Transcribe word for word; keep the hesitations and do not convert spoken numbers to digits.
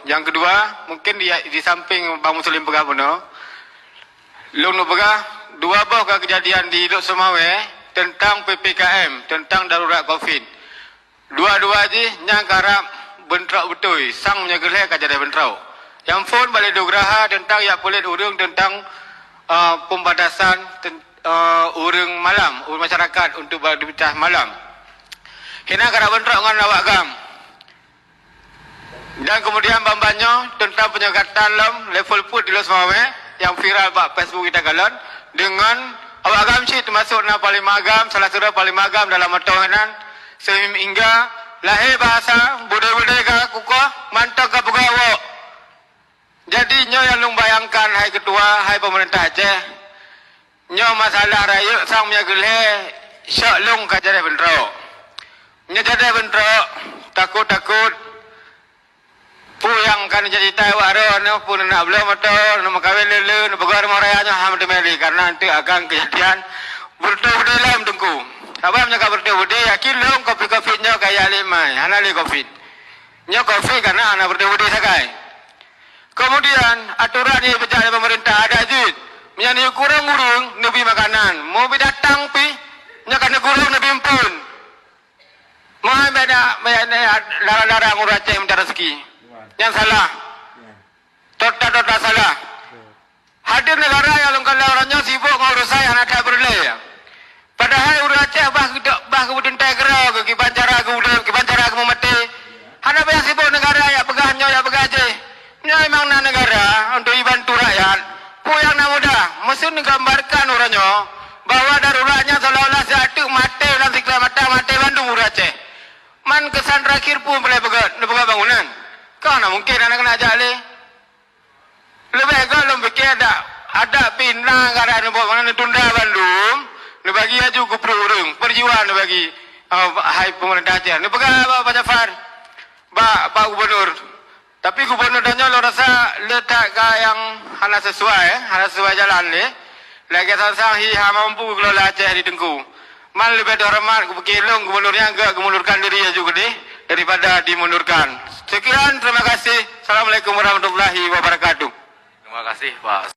Nyang keudua, mungken di, di sampéng Bang Muslim peugah bunoe, lôn neupeugah dua boh ka keujadian di Lhokseumawe teuntang P P K M, teuntang darurat covid. Dua-dua jih nyang karab beuntrok beutôi, sang meunyoe keu lhèe ka jadeh beuntrok. Nyang phôn bak lé Nugraha teuntang jak peulét ureueng teuntang, eh, pembatasan ten-, eh, ureueng malam, ureueng masyarakat untuk beraktivitas malam. Hina karab beuntrok ngon awak GAM. Dan kemudian ban-ban nyoe teuntang peunyeugatan lom level put di Lhokseumawe nyang viral bak Facebook geutanyoe kalon deungon awak GAM cit, teumasok na panglima GAM, salah sidroe panglima GAM dalam moto nyan, seuhingga lahé bahasa budé-budé ka kukoh mantong ka peugah awak. Jadi nyoe nyang lôn bayangkan, hai ketua, hai pemerintah Aceh, nyoe masalah rayeuk sang meunyoe keu lhèe syok lôn ka jadeh beuntrok. Nyoe jadeh beuntrok, takot-takot peue nyang ka neujadi tai awak droe nyoe, peue neunak bloe moto, neumeukawen lé-lé, neupeugah rumoh raya nyoe hana meuteumé lé, karena eunteuk akan keujadian beureutoh beudé lom Teungku. Sabab meunyoe ka beureutoh beudé, yakin lôn covid-covid nyoe ka jak lé mai, hana lé covid. Nyoe covid karena hana beureutoh beudé sagai. Kemudian, aturan nyang jipeujak lé pemerintah adak jeuet. Meunyoe neuyue kurong ureueng, neubri makanan. Meu binatang pih, nyoe ka neukurong neubri eumpeuen. Meuhai beda, beda larang-larang ureueng Aceh mita rezeki. Nyan salah. Tota-tota salah. Hadir neugara nyang lôn kalon uroe nyoe sibok ngon urusan nyang hana that peureulèe. Padahai ureueng Aceh bah geudo-, bah geubeudeuntai keudroe geuh, kiban cara geuudép, kiban cara geumeumaté. Hana payah sibok neugara jak peugah nyoe, jak peugah jéh. Nyoe memang na neugara untuk jibantu rakyat. Peue nyang na mudah, meuseu neugambarkan uroe nyoe bahwa darurat nyan seolah-olah siat teuk maté lam sikeulat mata, maté bandum ureueng Aceh. Man keusan terakhir peue peureulèe peugah, neupeugah bangunan. Ka hana mungken hana keuneuk jak lé. Leubeh göt lôn piké adak, adak pih na gara neubuet meunan, neutunda bandum, neubagi laju keu pruet ureueng, peujuang neubagi, eh, hai peumeurintah Aceh. Neupeugah bak Pak Jafar, bak, bak gubernur. Tapi gubernur tanyoe lôn rasa le that ka nyang hana sesuai, eh, hana sesuai jalan lé. Lagèe sang-sang hi hana mampu geukelola Aceh di Teungku. Man leubeh teuhoreumat geupiké lôn gubernur nyan geuh geumundurkan diri laju keudeh daripada dimundurkan. Sekian, terima kasih. Assalamualaikum warahmatullahi wabarakatuh. Terima kasih, Pak.